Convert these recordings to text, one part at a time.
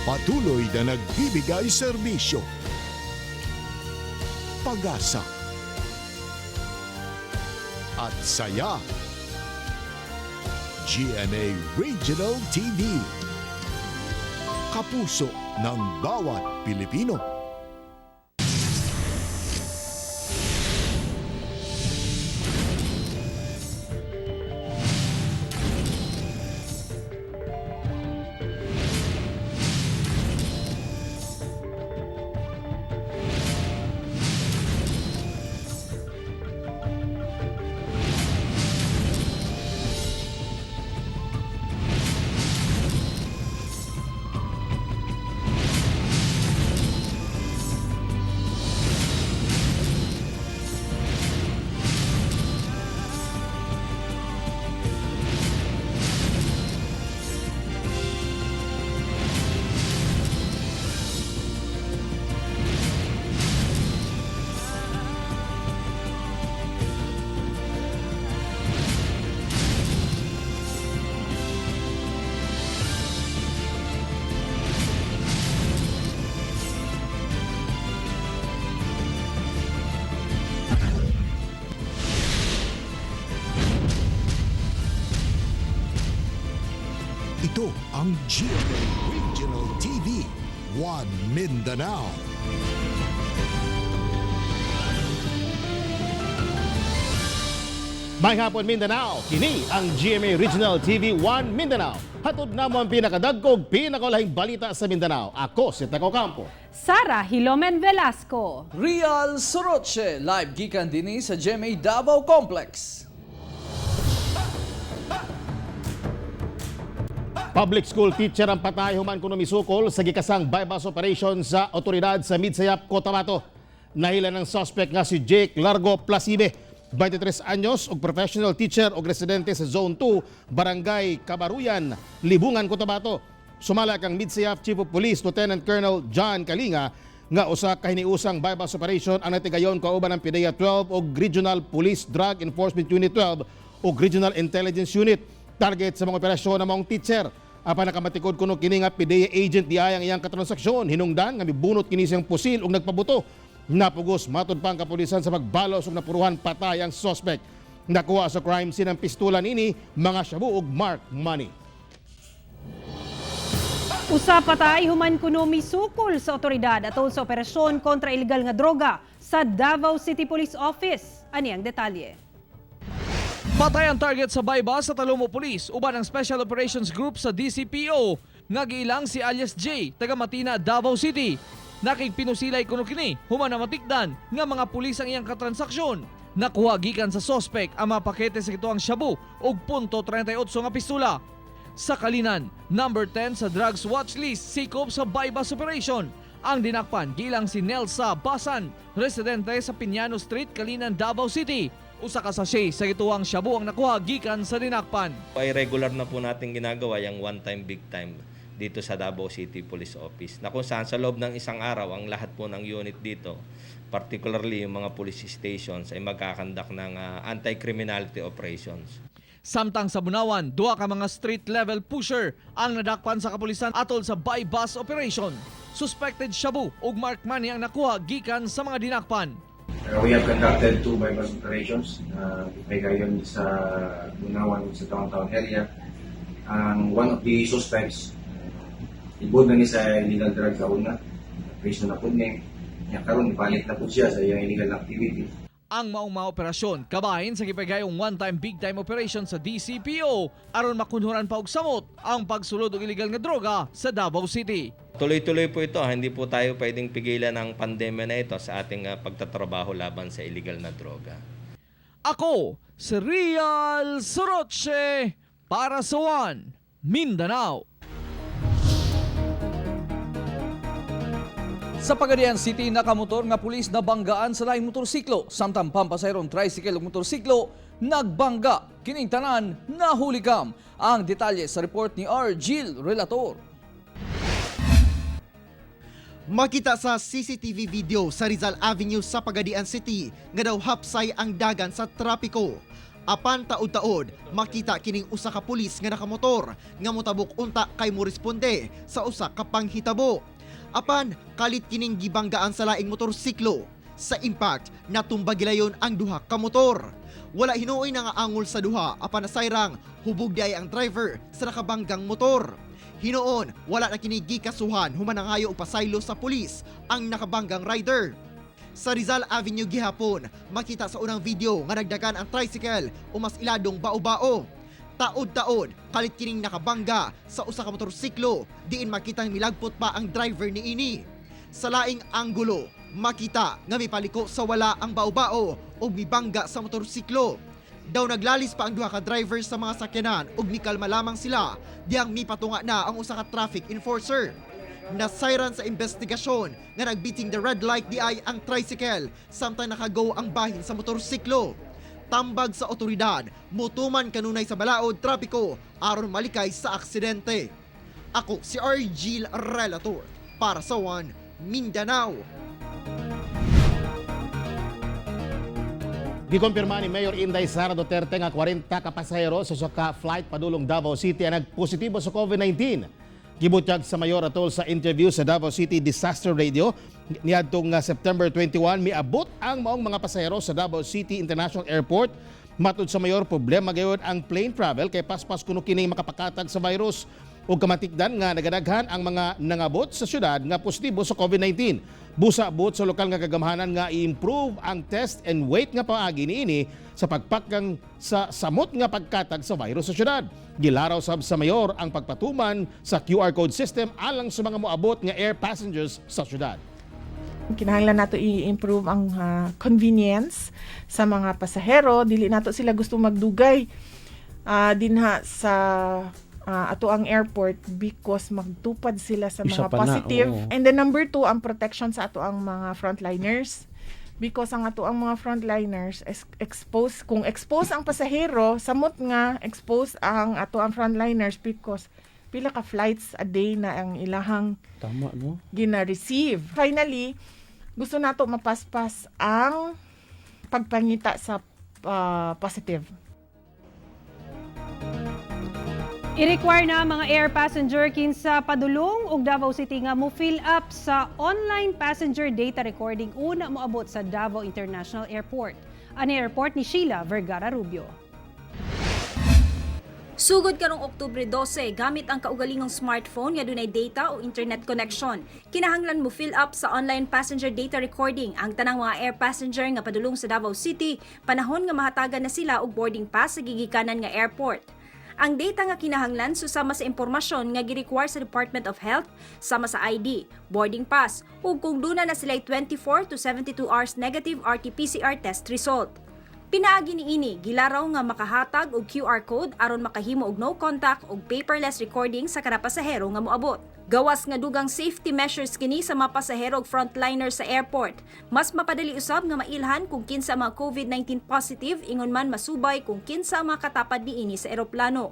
Patuloy na nagbibigay serbisyo, pag-asa, at saya. GMA Regional TV. Kapuso ng bawat Pilipino. Ito ang GMA Regional TV, One Mindanao. May hapon, Mindanao, kini ang GMA Regional TV 1 Mindanao. Hatod namo ang pinakadagkog, pinakalahing balita sa Mindanao. Ako si Taco Campo. Sara Hilomen Velasco. Real Soroche, live gikan dinhi sa GMA Davao Complex. Public school teacher ang patay human kuno misukol sa gikasang bypass operation sa otoridad sa Midsayap, Cotabato. Nahila ng suspect nga si Jake Largo Placibe, 23 anyos ug professional teacher og residente sa Zone 2, Barangay Cabaruyan, Libungan, Cotabato. Sumala kang Midsayap Chief of Police Lieutenant Colonel John Kalinga nga usa ka hiniusang bypass operation ang natigayon kauban ng PDEA 12 ug Regional Police Drug Enforcement Unit 12 ug Regional Intelligence Unit. Target sa mga operasyon ng maong teacher. Apan nakamatikod kuno kini nga PDEA agent di ay ang iyang katransaksyon hinungdan nga mibunot kini siyang pusil ug nagpabuto. Napugos matud pa ang kapulisan sa pagbalos ug napuruhan patay ang suspect. Nakuha sa crime scene ang pistula nini, mga shabu ug mark money. Usa patay human kuno misukol sa otoridad atol sa operasyon kontra ilegal nga droga sa Davao City Police Office. Ani ang detalye. Patay ang target sa bayba sa Talomo Police uban ang Special Operations Group sa DCPO nga giilang si alias J, taga Matina, Davao City. Nakigpinusilay kuno kini human na matikdan nga mga pulis ang iyang katransaksyon. Nakuha gikan sa sospek ang mga pakete sa kituang shabu ug .38 nga pistula. Sa Kalinan, number 10 sa drugs watch list sikop sa bypass operation. Ang dinakpan gilang si Nelsa Basan, residente sa Piñano Street, Kalinan, Davao City. Usa ka sachet sa gituang shabu ang nakuha gikan sa dinakpan. Ay regular na po natin ginagawa yung one time big time dito sa Davao City Police Office na kung saan sa loob ng isang araw ang lahat po ng unit dito, particularly yung mga police stations, ay magkakandak ng anti-criminality operations. Samtang sa Bunawan, duha ka mga street level pusher ang nadakpan sa kapulisan atol sa buy-bust operation. Suspected shabu ug mark money ang nakuha gikan sa mga dinakpan. We have conducted two bypass operations. May gayon sa Bunawan ug sa downtown area. Ang one of the suspects, ibod na ni sa illegal drugs sa una. Preso na po ni. Nya karon ibalik na po siya sa iyang illegal activity. Ang maong mga operasyon kabahin sa gipagayong one-time big-time operation sa DCPO aron makunhuran pa og samot ang pagsulod og illegal nga droga sa Davao City. Tuloy-tuloy po ito, hindi po tayo pwedeng pigilan ang pandemya na ito sa ating pagtatrabaho laban sa illegal na droga. Ako si Real Soroche para sa One Mindanao. Sa Pagadian City, nakamotor nga pulis nabanggaan sa laing motorsiklo. Samtang pampasayron tricycle ug motorsiklo nagbangga. Kining tanan nahulikam. Ang detalye sa report ni R. Gil Relator. Makita sa CCTV video sa Rizal Avenue sa Pagadian City nga daw hapsay ang dagan sa trapiko. Apan taod-taod, makita kining usa ka pulis nga nakamotor nga motabok unta kay moresponde sa usa ka panghitabo. Apan kalit kining gibanggaan sa laing motorsiklo. Sa impact, natumba gilayon ang duha ka motor. Wala hinuoy nga angol sa duha apan nasayrang hubog diay ang driver sa nakabanggang motor. Hinuon, wala na kini gikasuhan human nangayo og pasaylo sa pulis ang nakabanggang rider. Sa Rizal Avenue gihapon, makita sa unang video nga nagdagan ang tricycle o mas iladong bao-bao. Taod-taod, kalit kining nakabangga sa usa ka motorsiklo, diin makitang milagpot pa ang driver niini. Sa laing anggulo, makita nga mipaliko sa wala ang bao-bao ug mibangga sa motorsiklo. Daw naglalis pa ang duha ka driver sa mga sakyanan ug mikalma lamang sila diyang mipatunga na ang usa ka traffic enforcer. Nasayran sa investigasyon nga nagbeating the red light diay ang tricycle samtang nakago ang bahin sa motorsiklo. Tambag sa otoridad, mutuman kanunay sa balaod trapiko aron malikay sa aksidente. Ako si RG Relator para sa One Mindanao. Gikumpirma ni Mayor Inday Sara Duterte nga 40 ka pasahero sa usa ka flight padulong Davao City ang nagpositibo sa COVID-19. Gibutyag sa mayor atol sa interview sa Davao City Disaster Radio niadtong nga September 21, miabot ang maong mga pasahero sa Davao City International Airport. Matud sa mayor, problema gayud ang plane travel kay paspas kuno kining makapakatag sa virus ug kamatikdan nga nagadaghan ang mga nangabot sa syudad nga positibo sa COVID-19. Busa buot sa lokal nga kagamhanan nga i-improve ang test and wait nga paagi niini sa pagpakang sa samot nga pagkatag sa virus sa syudad. Gilaraw sab sa mayor ang pagpatuman sa QR code system alang sa mga moabot nga air passengers sa syudad. Kinahanglan nato i-improve ang convenience sa mga pasahero. Dili nato sila gusto magdugay dinha sa ato ang airport because magtupad sila sa Isa mga pa na, positive. oo. And then number two, ang protection sa ato ang mga frontliners because ang ato ang mga frontliners expose, kung expose ang pasahero, samot nga expose ang ato ang frontliners because pila ka flights a day na ang ilahang Tama, no? gina-receive. Finally, gusto nato mapaspas ang pagpangita sa positive. I-require na ang mga air passenger kinsa padulong og Davao City nga mo fill up sa online passenger data recording una moabot sa Davao International Airport. Ani airport ni Sheila Vergara Rubio. Sugod karong Oktubre 12 gamit ang kaugalingong smartphone nga dunay data o internet connection. Kinahanglan mo fill up sa online passenger data recording ang tanang mga air passenger nga padulong sa Davao City panahon nga mahatagan na sila og boarding pass sa gigikanan nga airport. Ang data nga kinahanglan susama sa impormasyon nga gi-require sa Department of Health sama sa ID, boarding pass ug kung duna na sila 24 to 72 hours negative RT-PCR test result. Pinaagi niini, gilaraw nga makahatag og QR code aron makahimo og no contact og paperless recording sa kada pasahero nga moabot. Gawas nga dugang safety measures kini sa mga pasahero ug frontliner sa airport. Mas mapadali usab nga mailhan kung kinsa ang mga COVID-19 positive, ingon man masubay kung kinsa ang mga katapad niini sa eroplano.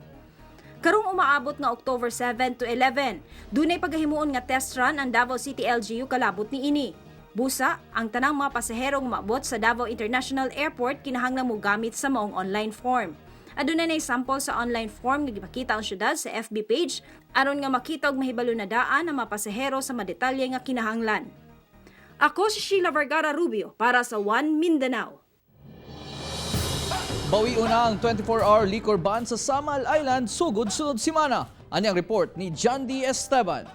Karong umaabot nga October 7 to 11, dunay pagahimuon nga test run ang Davao City LGU kalabot niini. Busa, ang tanang mga pasaherong umaabot sa Davao International Airport kinahanglan mo gamit sa maong online form. Aduna nay sample sa online form nga gipakita ang syudad sa FB page aron nga makita og mahibalo na daan ang mga pasahero sa madetalye nga kinahanglan. Ako si Sheila Vergara Rubio para sa One Mindanao. Bawion na ang 24-hour liquor ban sa Samal Island sugod sunod simana. Anyang report ni John D. Esteban.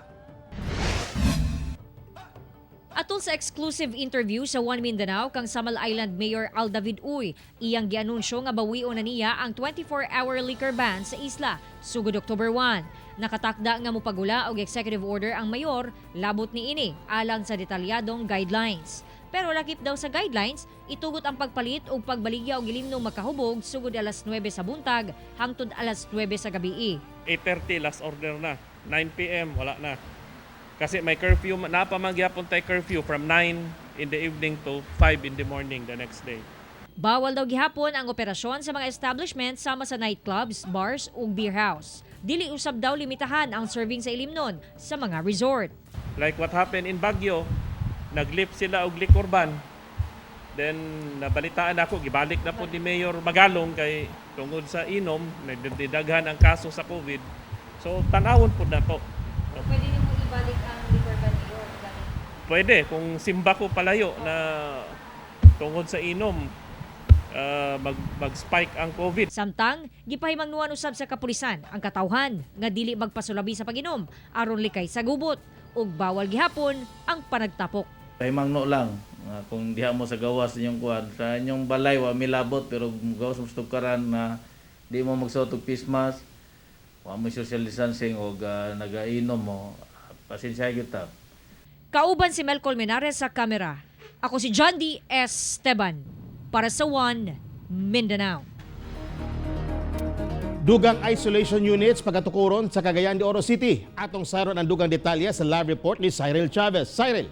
Atol sa exclusive interview sa One Mindanao kang Samal Island Mayor Al David Uy, iyang gianunsyo nga bawion na niya ang 24-hour liquor ban sa isla sugod October 1. Nakatakda nga mopagula og executive order ang mayor labot niini alang sa detalyadong guidelines. Pero lakip daw sa guidelines, itugot ang pagpalit og pagbaligya og ilimnong makahubog sugod alas 9 sa buntag hangtod alas 9 sa gabii. 8:30 last order na. 9 p.m. wala na. Kasi may curfew, napamangyapon tayo curfew from 9 in the evening to 5 in the morning the next day. Bawal daw gihapon ang operasyon sa mga establishment sama sa nightclubs, bars ug beer house. Dili usab daw limitahan ang serving sa ilimnon sa mga resort. Like what happened in Baguio, naglift sila og liquor ban. Then nabalitaan ako, gibalik na po ni Mayor Magalong kay tungod sa inom, nagdidaghan ang kaso sa COVID. So tanawon po na to. Pwede nimo ibalik ang liquor ban, Mayor? Pwede kung simba ko palayo na tungod sa inom, mag-spike ang COVID. Samtang gipahimangnuan usab sa kapulisan ang katawhan nga dili magpasulabi sa pag-inom aron likay sa gubot ug bawal gihapon ang panagtapok. Pahimangno lang nga kung diha mo sa gawas inyong kuan sa inyong balay wa milabot, pero gawas mo sa tugkaran na di mo magsuot og face mask, wa mo social distancing og nagainom mo, pasensya gyud ta. Kauban si Mel Colmenares sa kamera. Ako si John D. Esteban para sa One Mindanao. Dugang isolation units pagkatukuron sa Cagayan de Oro City. Atong sayron ang dugang detalye sa live report ni Cyril Chavez. Cyril.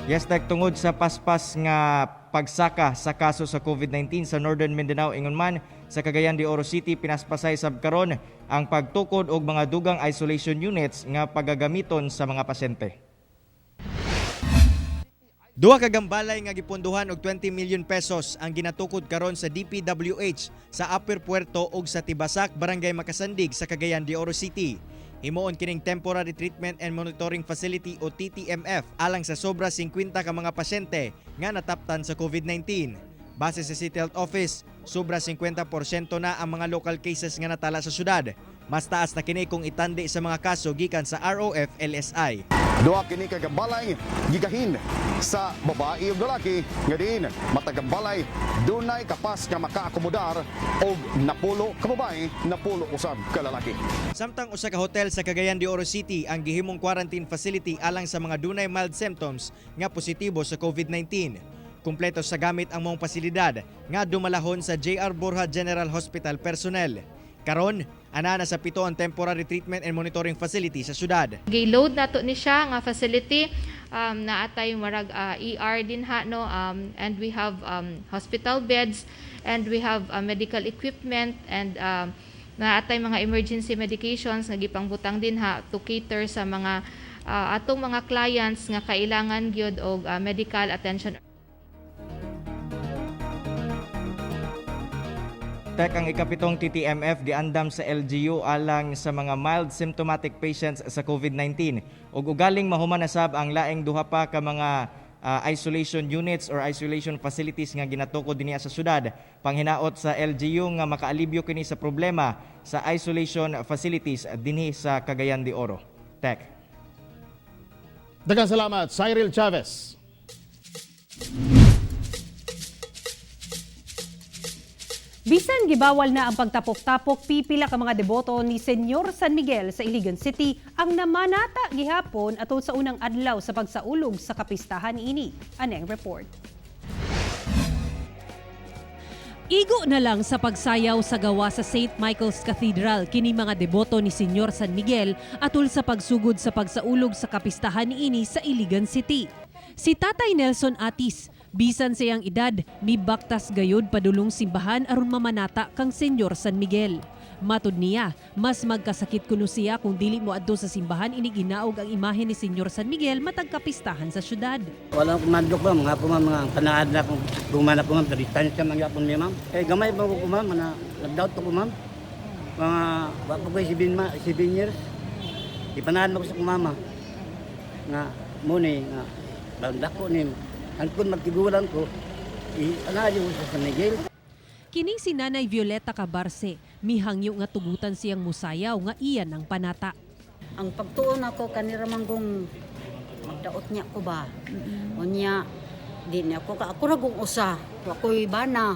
Yes, Tek, tungod sa paspas nga pagsaka sa kaso sa COVID-19 sa Northern Mindanao, ingon man sa Cagayan de Oro City, pinaspasay sab karon ang pagtukod og mga dugang isolation units nga pagagamiton sa mga pasyente. Duha ka gambalay nga gipondohan og 20 million pesos ang ginatukod karon sa DPWH sa Upper Puerto ug sa Tibasak, Barangay Makasandig sa Cagayan de Oro City. Himuon kining Temporary Treatment and Monitoring Facility o TTMF alang sa sobra 50 ka mga pasyente nga nataptan sa COVID-19. Base sa City Health Office, sobra 50% na ang mga local cases nga natala sa syudad. Mas taas na kini kung itandi sa mga kaso gikan sa ROF LSI. Duha kini ka gambalay gigahin sa babae ug lalaki nga diin matag gambalay dunay kapas nga makaakomodar og napulo ka babae, napulo usab ka lalaki. Samtang usa ka hotel sa Cagayan de Oro City ang gihimong quarantine facility alang sa mga dunay mild symptoms nga positibo sa COVID-19. Kumpleto sa gamit ang maong pasilidad nga dumalahon sa JR Borja General Hospital personnel. Karon, ana na sa 7 ang temporary treatment and monitoring facility sa syudad. Gi-load nato ni siya nga facility, naatay marag ER din ha, no, and we have hospital beds and we have medical equipment and naatay mga emergency medications nga gipangbutang din ha to cater sa mga atong mga clients nga kailangan gyud og medical attention. Tek, ang ikapitong TTMF giandam sa LGU alang sa mga mild symptomatic patients sa COVID-19. Ug ugaling mahuman na sab ang laing duha pa ka mga isolation units or isolation facilities nga ginatukod dinhi sa syudad. Panghinaot sa LGU nga makaalibyo kini sa problema sa isolation facilities dinhi sa Cagayan de Oro. Tek. Daghang salamat, Cyril Chavez. Bisan gibawal na ang pagtapok-tapok, pipila ka mga deboto ni Senyor San Miguel sa Iligan City ang namanata gihapon atol sa unang adlaw sa pagsaulog sa kapistahan ini. Aneng report. Igo na lang sa pagsayaw sa gawa sa St. Michael's Cathedral kini mga deboto ni Senyor San Miguel atul sa pagsugod sa pagsaulog sa kapistahan niini sa Iligan City. Si Tatay Nelson Atis, bisan sa iyang edad, mibaktas gayod padulong simbahan aron mamanata kang Senyor San Miguel. Matud niya, mas magkasakit kuno siya kung dili mo adto sa simbahan inig inaog ang imahe ni Senyor San Miguel matag kapistahan sa syudad. Wala akong madlok ba, mga po ma'am, mga panaad na kung gumana po ma'am, distansya man yapon niya ma'am. Eh gamay ba ko ma'am, mana nagdoubt ko ma'am. Mga wa po ko 7 years. Ipanaad mo ko sa akong mama. Nga mo ni nga banda ko ni hangtod magtigulang ko. Ipanaad ko sa San Miguel. Kining si Nanay Violeta Cabarce, mihangyo nga tugutan siyang musayaw nga iyan ang panata. Ang pagtuon ako kanira man kung magdaot niya ko ba. Unya di niya ako ka ako ra kong usa, wa ko'y bana,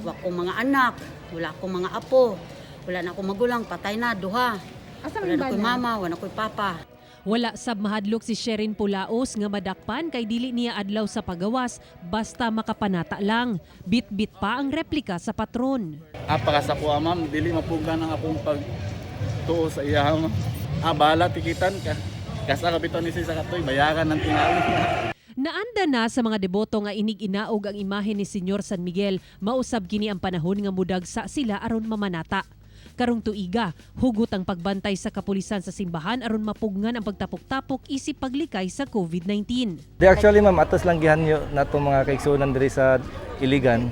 wa ko mga anak, wala akong mga apo, wala na akong magulang, patay na duha. Asa Wala man na ko'y bana? mama, wala na ko'y papa. Wala sab mahadlok si Sherin Pulaos nga madakpan kay dili niya adlaw sa pagawas basta makapanata lang. Bit-bit pa ang replika sa patron. Apakasa ko, ma'am, dili mapugan ang akong pagtuo sa iya, ma'am. Bahala tikitan ka. Kasa kapitan ni sa katoy, bayaran ng tingali. Naanda na sa mga deboto nga inig-inaog ang imahe ni Senyor San Miguel, mausab kini ang panahon nga mudagsa sila aron mamanata. Karong tuiga, hugot ang pagbantay sa kapulisan sa simbahan aron mapugngan ang pagtapok-tapok isip paglikay sa COVID-19. Di actually, ma'am, atos lang gihanyo nato mga kaigsuonan diri sa Iligan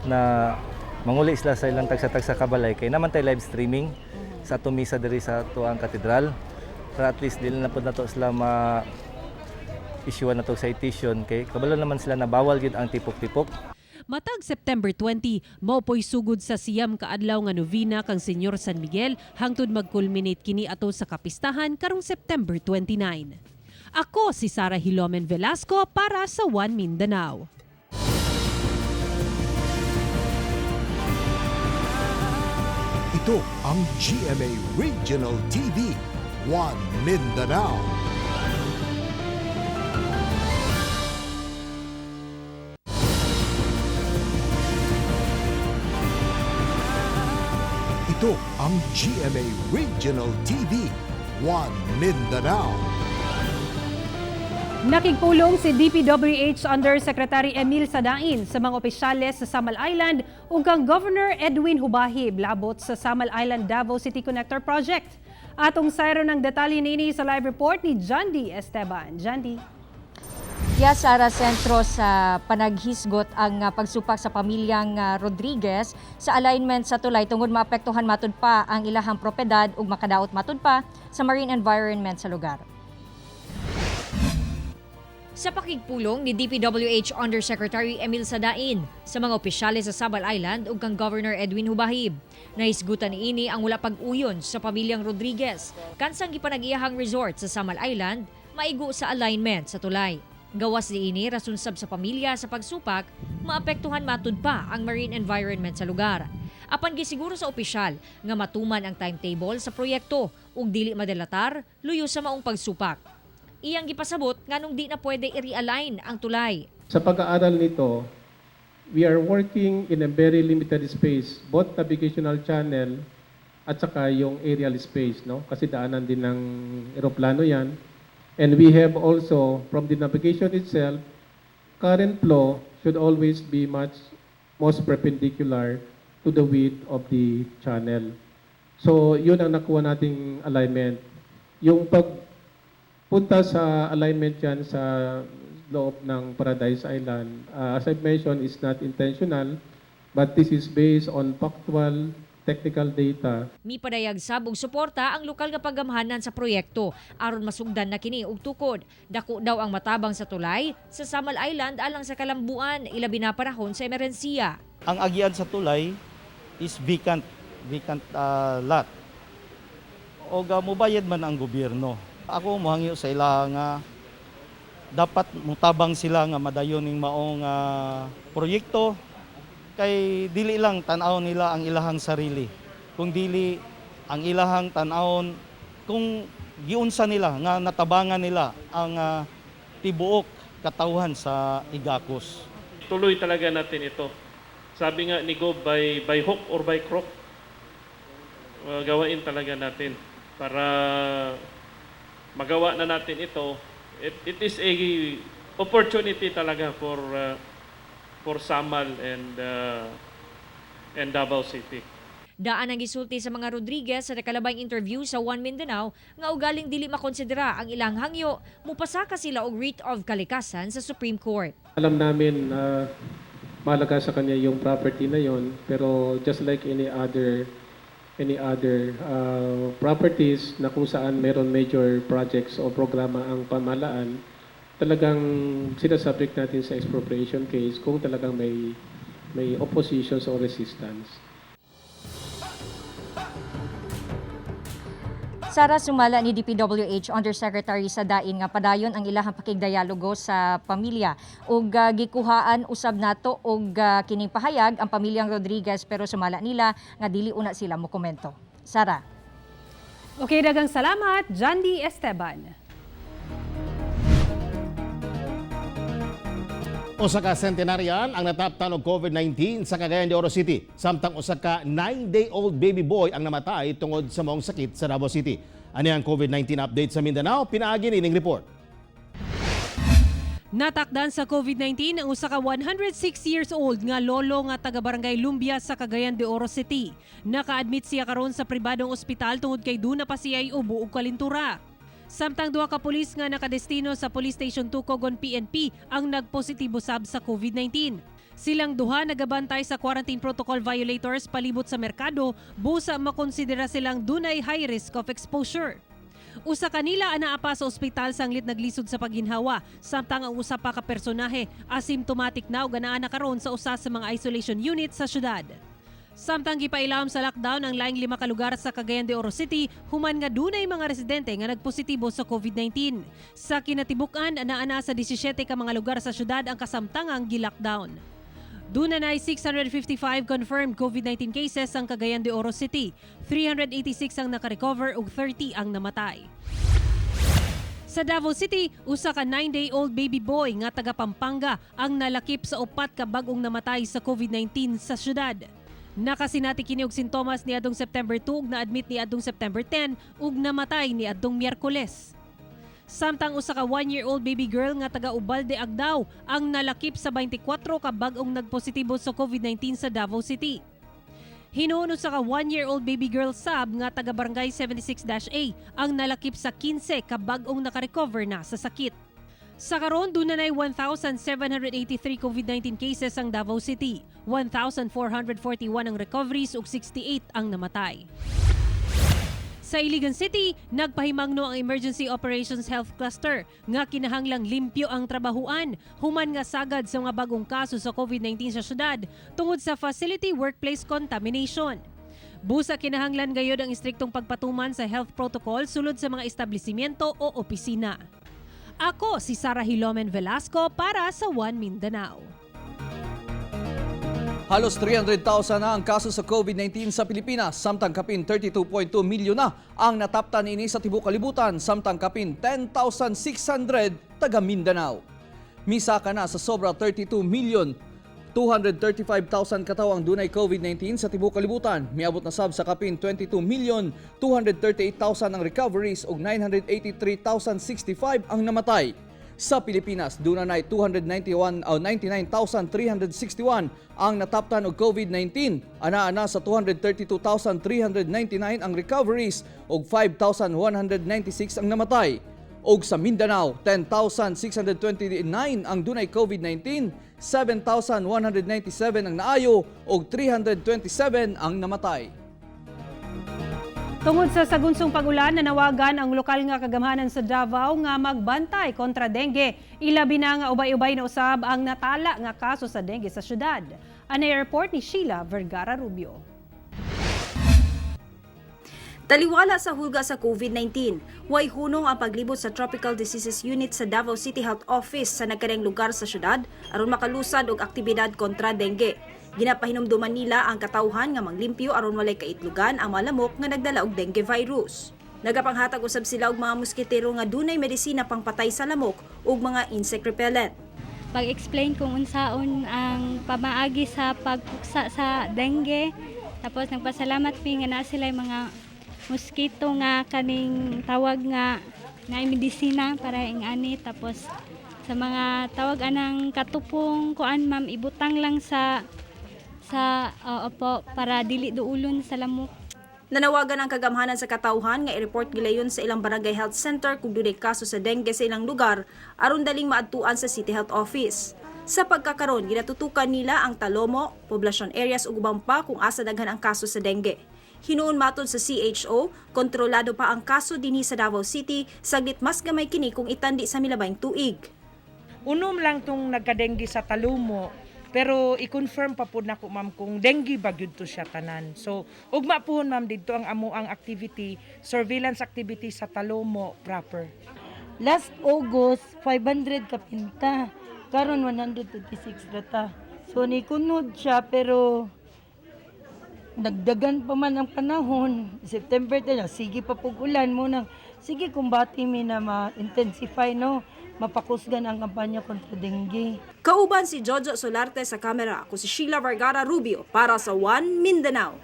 na manguli sila sa ilang tagsa-tagsa kabalay kay naman tay live streaming sa atong misa diri sa atuang katedral para at least dili na pud nato sila ma issuean nato citation kay kabalo naman sila na bawal gyud ang tipok-tipok. Matag September 20, mao po'y sugod sa 9 ka adlaw nga novena kang Senyor San Miguel hangtod mag-culminate kini ato sa kapistahan karong September 29. Ako si Sara Hilomen Velasco para sa One Mindanao. Ito ang GMA Regional TV, One Mindanao. Ito ang GMA Regional TV, One Mindanao. Nakigpulong si DPWH Undersecretary Emil Sadain sa mga opisyales sa Samal Island ug kang Governor Edwin Hubahib labot sa Samal Island Davao City Connector Project. Atong sayro ng detalye niini sa live report ni Jandy Esteban. Jandy. Yes, Sara, sentro sa panaghisgot ang pagsupak sa pamilyang Rodriguez sa alignment sa tulay tungod maapektuhan matud pa ang ilahang propiedad ug makadaot matud pa sa marine environment sa lugar. Sa pakigpulong ni DPWH Undersecretary Emil Sadain sa mga opisyales sa Sabal Island ug kang Governor Edwin Hubahib, nahisgutan niini ang wala pag-uyon sa pamilyang Rodriguez kansang gipanag-iyahang resort sa Samal Island maigo sa alignment sa tulay. Gawas niini, rason sab sa pamilya sa pagsupak, maapektuhan matud pa ang marine environment sa lugar. Apan gisiguro sa opisyal nga matuman ang timetable sa proyekto ug dili madelatar luyo sa maong pagsupak. Iyang gipasabot nganong di na pwede i-realign ang tulay. Sa pag-aaral nito, we are working in a very limited space, both navigational channel at saka yung aerial space, no? Kasi daanan din ng eroplano yan. And we have also, from the navigation itself, current flow should always be much most perpendicular to the width of the channel. So, yun ang nakuha nating alignment. Yung pagpunta sa alignment yan sa loob ng Paradise Island, as I've mentioned, is not intentional, but this is based on factual technical data. Mipadayag sab og suporta ang lokal nga paggamhanan sa proyekto aron masugdan na kini og tukod. Dako daw ang matabang sa tulay sa Samal Island alang sa kalambuan, ilabi na panahon sa emerhensiya. Ang agian sa tulay is vacant, vacant lot. O mubayad man ang gobyerno. Ako mohangyo sa ila nga dapat mutabang sila nga madayon ning maong proyekto kay dili lang tan-awon nila ang ilahang sarili, kung dili ang ilahang tan-awon kung giunsa nila nga natabangan nila ang tibuok katawhan sa Igacos. Tuloy talaga natin ito. Sabi nga ni Gob, by hook or by crook, gawain talaga natin para magawa na natin ito. It is a opportunity talaga for Samal and Davao City. Daan ang gisulti sa mga Rodriguez sa nakalabayng interview sa One Mindanao nga ugaling dili makonsidera ang ilang hangyo, mupasaka sila og writ of kalikasan sa Supreme Court. Alam namin na mahalaga sa kanya yung property na yon, pero just like any other properties na kung saan meron major projects o programa ang pamahalaan, talagang sinasubject natin sa expropriation case kung talagang may oppositions or resistance. Sara, sumala ni DPWH Undersecretary Sadain nga padayon ang ilahang pakigdialogo sa pamilya ug gikuhaan usab nato og kining pahayag ang pamilyang Rodriguez, pero sumala nila nga dili una sila mokomento. Sara. Okay, daghang salamat, Jandy Esteban. Usa ka centenarian ang nataptan og COVID-19 sa Cagayan de Oro City. Samtang usa ka 9-day-old baby boy ang namatay tungod sa maong sakit sa Davao City. Ani ang COVID-19 update sa Mindanao, pinaagi nining report. Natakdan sa COVID-19 ang usa ka 106 years old nga lolo nga taga Barangay Lumbia sa Cagayan de Oro City. Naka-admit siya karon sa pribadong ospital tungod kay duna pa siya ubo ug kalintura. Samtang duha ka pulis nga nakadestino sa Police Station 2 Cogon PNP ang nagpositibo sab sa COVID-19. Silang duha nagabantay sa quarantine protocol violators palibot sa merkado busa makonsidera silang dunay high risk of exposure. Usa kanila anaa pa sa ospital sanglit naglisod sa pagginhawa, samtang ang usa pa ka personahe asymptomatic na ug anaa na karon sa usa sa mga isolation unit sa syudad. Samtang gipailawom sa lockdown ang laing lima ka lugar sa Cagayan de Oro City human nga dunay mga residente nga nagpositibo sa COVID-19. Sa kinatibuk-an, anaa sa 17 ka mga lugar sa syudad ang kasamtangang gi-lockdown. Duna na 655 confirmed COVID-19 cases ang Cagayan de Oro City. 386 ang nakarecover ug 30 ang namatay. Sa Davao City, usa ka 9-day-old baby boy nga taga Pampanga ang nalakip sa upat ka bag-ong namatay sa COVID-19 sa syudad. Nakasinati kini og sintomas niadtong September 2 ug na-admit niadtong September 10 ug namatay niadtong Miyerkules. Samtang usa ka 1-year-old baby girl nga taga Ubalde Agdao ang nalakip sa 24 ka bag-ong nagpositibo sa COVID-19 sa Davao City. Hinuon usa ka 1-year-old baby girl sab nga taga Barangay 76-A ang nalakip sa 15 ka bag-ong nakarecover na sa sakit. Sa karon duna nay 1,783 COVID-19 cases ang Davao City, 1,441 ang recoveries ug 68 ang namatay. Sa Iligan City, nagpahimangno ang Emergency Operations Health Cluster nga kinahanglang limpyo ang trabahuan human nga sagad sa mga bagong kaso sa COVID-19 sa syudad tungod sa facility workplace contamination. Busa kinahanglan gayod ang istriktong pagpatuman sa health protocol sulod sa mga establishmento o opisina. Ako si Sara Hilomen Velasco para sa One Mindanao. Halos 300,000 na ang kaso sa COVID-19 sa Pilipinas, samtang kapin 32.2 milyon na ang nataptan ini sa tibuok kalibutan, samtang kapin 10,600 taga Mindanao. Misaka na sa sobra 32 milyon 235,000 katawang dunay COVID-19 sa tibuok kalibutan. Miabot na sab sa kapin 22 milyon 238,000 ang recoveries ug 983,065 ang namatay. Sa Pilipinas, duna nay 291 o 99,361 ang nataptan og COVID-19. Ana-ana sa 232,399 ang recoveries ug 5,196 ang namatay. Og sa Mindanao, 10,629 ang dunay COVID-19, 7,197 ang naayo ug 327 ang namatay. Tungod sa sagunsong pag-ulan, nanawagan ang lokal nga kagamhanan sa Davao nga magbantay kontra dengue. Ilabi na nga ubay-ubay na usab ang natala nga kaso sa dengue sa syudad. Anay report ni Sheila Vergara Rubio. Taliwala sa hulga sa COVID-19, way hunong ang paglibot sa Tropical Diseases Unit sa Davao City Health Office sa nagkareng lugar sa syudad aron makalusad og aktibidad kontra dengue. Ginapahinumduman nila ang katawhan nga manglimpyo aron walay kaitlugan ang mga lamok nga nagdala og dengue virus. Nagapanghatag usab sila og mga moskitero nga dunay medisina pangpatay sa lamok ug mga insect repellent. Pag-explain kung unsaon ang pamaagi sa pagpuksa sa dengue. Tapos nagpasalamat mi nga naa sila mga mosquito nga kaning tawag nga na medisina para ing-ani. Tapos sa mga tawag anang katupong kuan, ma'am, ibutang lang sa opo, para dili duulon sa lamok. Nanawagan ang kagamhanan sa katawhan nga i-report gilayon sa ilang barangay health center kung dunay kaso sa dengue sa ilang lugar aron daling maadtuan sa City Health Office. Sa pagkakaron, ginatutukan nila ang Talomo, poblasyon areas ug uban pa kung asa daghan ang kaso sa dengue. Hinuon matod sa CHO, kontrolado pa ang kaso dinhi sa Davao City, saglit mas gamay kini kung itandi sa milabayng tuig. Unom lang tong nagka-dengue sa Talomo, pero i-confirm pa pud nako, ma'am, kung dengue ba gyud to siya tanan. So ugma puhon, ma'am, didto ang amo ang activity, surveillance activity sa Talomo proper. Last August, 500 kapinta. Karon 126 rata. So nikunod siya, pero nagdagan pa man ang panahon. September tayo, sige pa pug ulan mo nang sige kumbati mi na ma-intensify, no, mapakusgan ang kampanya kontra dengue. Kauban si Jojo Solarte sa kamera, ako si Sheila Vergara Rubio para sa One Mindanao.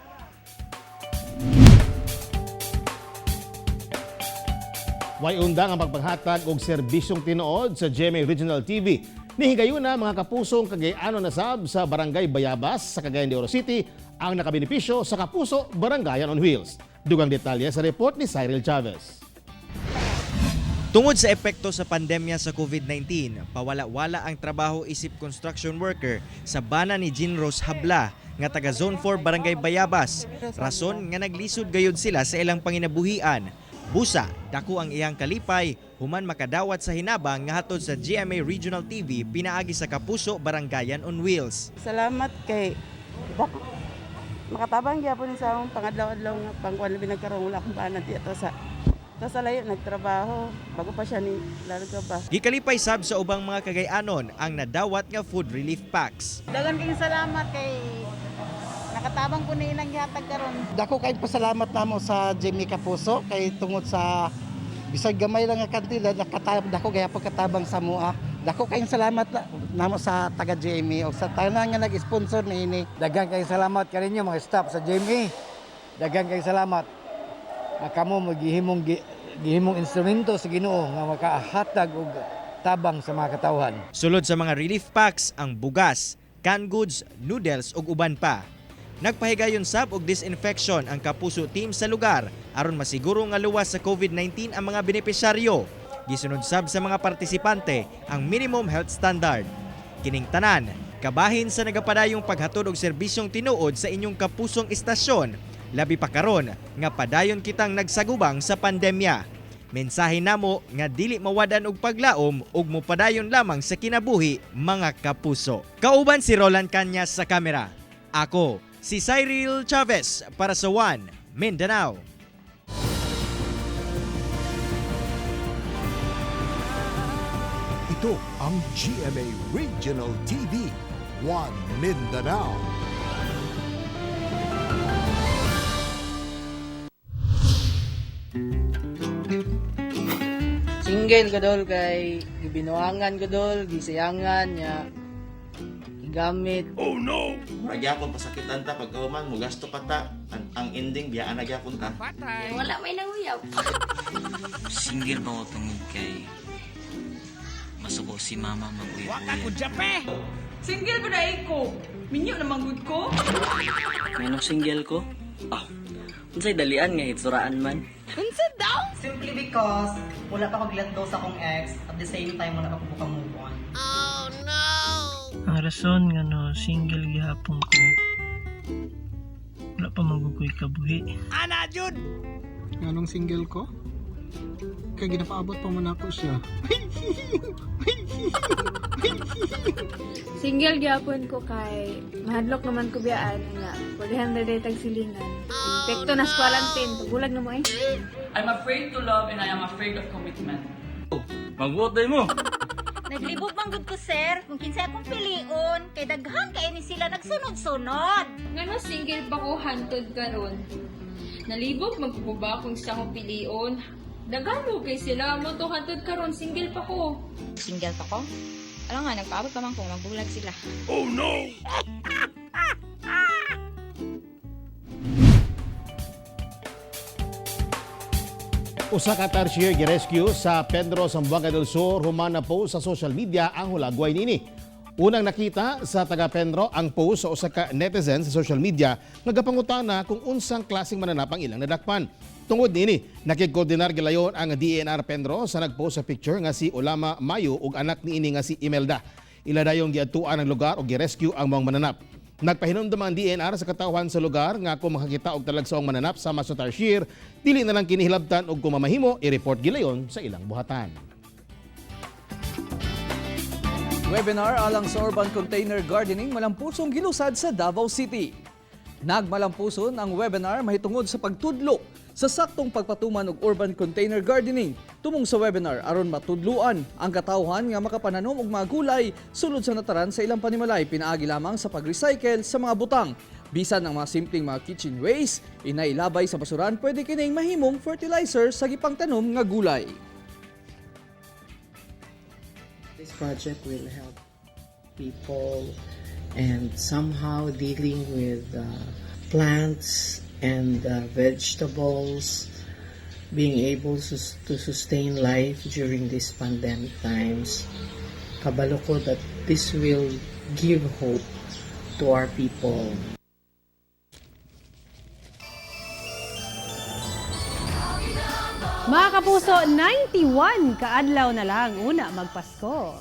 Way undang ang pagpanghatag og serbisyong tinuod sa GMA Regional TV. Nihigayuna, mga kapusong Kagayano na sab sa Barangay Bayabas sa Cagayan de Oro City ang nakabenepisyo sa Kapuso Barangayan on Wheels. Dugang detalye sa report ni Cyril Chavez. Tungod sa epekto sa pandemya sa COVID-19, pawala-wala ang trabaho isip construction worker sa bana ni Jean Rose Habla nga taga Zone 4 Barangay Bayabas. Rason nga naglisod gayud sila sa ilang panginabuhian. Busa, dako ang iyang kalipay human makadawat sa hinabang nga hatod sa GMA Regional TV pinaagi sa Kapuso Barangayan on Wheels. Salamat kay makatabang gyapon ni sa akong pangadlaw-adlaw nga pangkuan, labi nagkaroon wala akong bana dito sa layo nagtrabaho bago pa siya ni larga ba. Gikalipay sab sa ubang mga Kagayanon ang nadawat nga food relief packs. Dagan kayong salamat kay nakatabang ko ni ilang gihatag karon. Dako kay pasalamat namo sa GMA Kapuso kay tungod sa bisag gamay lang nga kantidad, nakatabang, dako gaya pagkatabang sa mua. Dako kayong salamat namo sa taga GMA o sa tanan nga nag-sponsor niini. Daghan kayong salamat kaninyo mga staff sa GMA. Daghan kayong salamat. Nga kamo maghihimong gihimong instrumento sa Ginoo nga makahatag og tabang sa mga katawhan. Sulod sa mga relief packs ang bugas, canned goods, noodles ug uban pa. Nagpahigayon sab og disinfection ang Kapuso team sa lugar aron masiguro nga luwas sa COVID-19 ang mga benepisyaryo. Gisunod sab sa mga partisipante ang minimum health standard. Kining tanan, kabahin sa nagapadayong paghatod og serbisyong tinuod sa inyong kapusong istasyon, labi pa karon nga padayon kitang nagsagubang sa pandemya. Mensahe namo nga dili mawadan og paglaom ug mopadayon lamang sa kinabuhi, mga kapuso. Kauban si Roland Cañas sa kamera. Ako, si Cyril Chavez para sa One Mindanao. Ito ang GMA Regional TV, One Mindanao. Single ko, dol, kay gibinuangan ko, dol, gisayangan niya, gigamit. Oh no! Murag gyapon pasakitan ta pagkahuman mo gasto pa ta. Ang ending biyaan na gyapon ta. Wala may nanguyab. Single ba ko tungod kay masuko si mama mag-uyab-uyab. Jape! Single ba na ko? Minyo naman gud ko. Nganong single ko? Ah, unsay dalian nga hitsuraan man. Unsa daw? Simply because wala pa ko let go sa akong ex, at the same time wala pa ko buka move on. Ang rason nga no single gihapon ko, wala pa man gud ko'y kabuhi. Ana jud. Nganong single ko? Kay ginapaabot pa man ako siya. Single gyapon ko kay mahadlok naman ko biyaan nga pwede day tag silingan. Pekto na sa quarantine, pagulag na mo eh. I'm afraid to love and I am afraid of commitment. Magbuot day mo. Naglibog man gud ko, sir, kung kinsa akong pilion kay daghan kay ni sila nagsunod-sunod. Ngano single pa ko hantod karon? Nalibog man ko ba kung sa akong pilion? Daghan mo kay sila mo to hantod karon single pa ko. Single pa ko? Alam nga, nagpaabot pa man ko, magbulag sila. Oh no! Usa ka tarsier girescue sa Pedro, Zamboanga del Sur human na post sa social media ang hulagway nini. Unang nakita sa taga Pedro ang post sa usa ka netizen sa social media nga gapangutana kung unsang klaseng mananap ang ilang nadakpan. Tungod nini, nakigkoordinar gilayon ang DENR Pedro sa nagpost sa picture nga si Olama Mayo ug anak niini nga si Imelda. Ila dayong giadtuan ang lugar ug girescue ang mga mananap. Nagpahinumdum ang DENR sa katawhan sa lugar nga kung makakita og talagsaong mananap sama sa tarsier, dili na lang kini hilabtan og kung mamahimo, i-report gilayon sa ilang buhatan. Webinar alang sa urban container gardening malampusong gilusad sa Davao City. Nagmalampuson ang webinar mahitungod sa pagtudlo sa saktong pagpatuman og urban container gardening. Tumong sa webinar aron matudluan ang katawhan nga makapananom og mga gulay sulod sa nataran sa ilang panimalay pinaagi lamang sa pag-recycle sa mga butang. Bisan ang mga simpleng mga kitchen waste, inailabay sa basuran, pwede kining mahimong fertilizer sa gipangtanom nga gulay. This project will help people and somehow dealing with plants and vegetables. Being able to sustain life during this pandemic times. Kabalo ko that this will give hope to our people. Mga kapuso, 91 kaadlaw na lang una magpasko.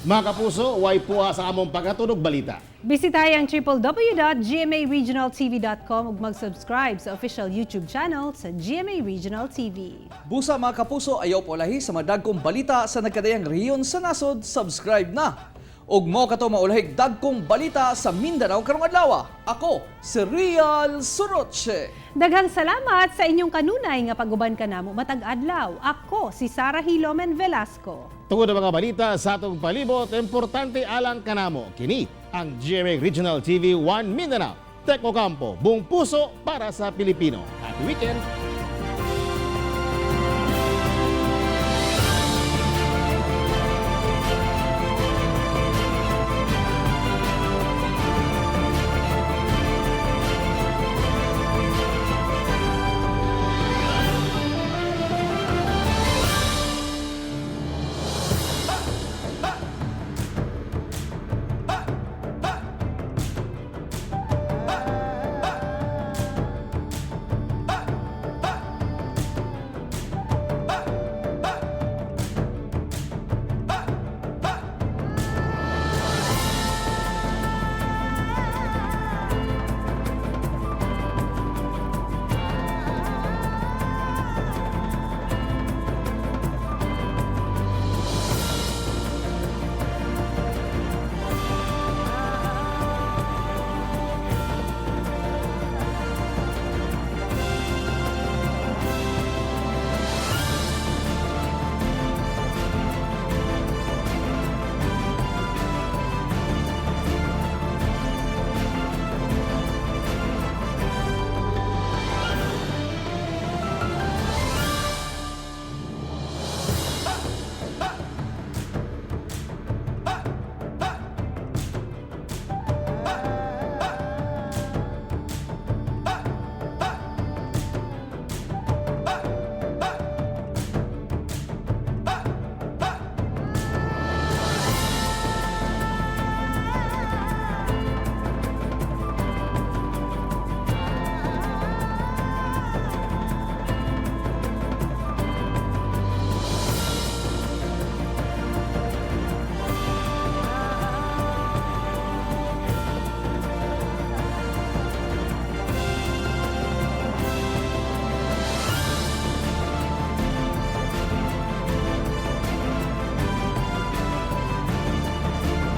Mga kapuso, way puha sa among pagkatunog balita. Bisitahe ang www.gmaregionaltv.com ug mag-subscribe sa official YouTube channel sa GMA Regional TV. Busa, mga kapuso, ayaw paulahi sa madagkong balita sa nagkadayang rehiyon sa nasod, subscribe na. Ug mo kato maulahig dagkong balita sa Mindanao karong adlaw. Ako si Real Suroche. Daghang salamat sa inyong kanunay nga pag-uban kanamo matag adlaw. Ako si Sara Hilomen Velasco. Tungod ang mga balita sa atong palibot, importante alang kanamo. Kini ang GMA Regional TV 1 Mindanao. Teko Campo, buong puso para sa Pilipino. Happy weekend!